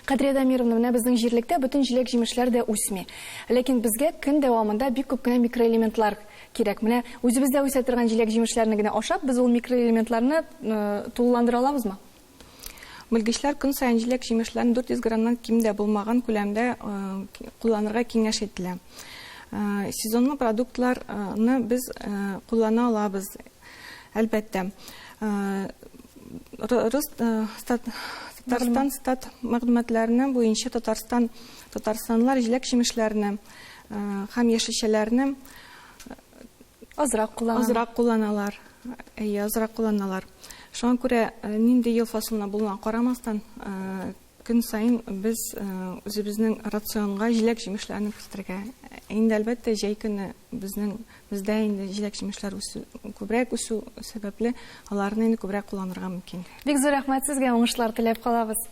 Кадрия Дамировна, менә безнең җирлектә бөтен җиләк-җимешләр дә үсми. Ләкин безгә көн дәвамында бик күп кенә микроэлементлар кирәк. Менә үзебездә үсә торган җиләк-җимешләрне генә ашап, без ул микроэлементларны тулыландыра алабызмы? Белгечләр көн саен җиләк-җимешләрне 400 граммнан ким дә булмаган күләмдә кулланырга киңәш ителә. Сезонлы продуктларны без куллана алабыз, әлбәттә. Татарстан стат мәгълүматларына буенча Татарстан татарстанлылар җиләк-җимешләрне һәм яшелчәләрне Азрак куллана. Азрак кулланалар. Әйе, азрак кулланалар. Шуңа күрә нинди ел фасылына булуына карамастан, көн саен без үзебезнең рационга җиләк-җимешләрне кертергә. Инде, әлбәттә, җәй көне безнең бездә инде җиләк-җимешләр үсү күбрәк үсү сәбәпле, аларны инде күбрәк кулланырга мөмкин. Бик зур рәхмәт сезгә, уңышлар теләп калабыз.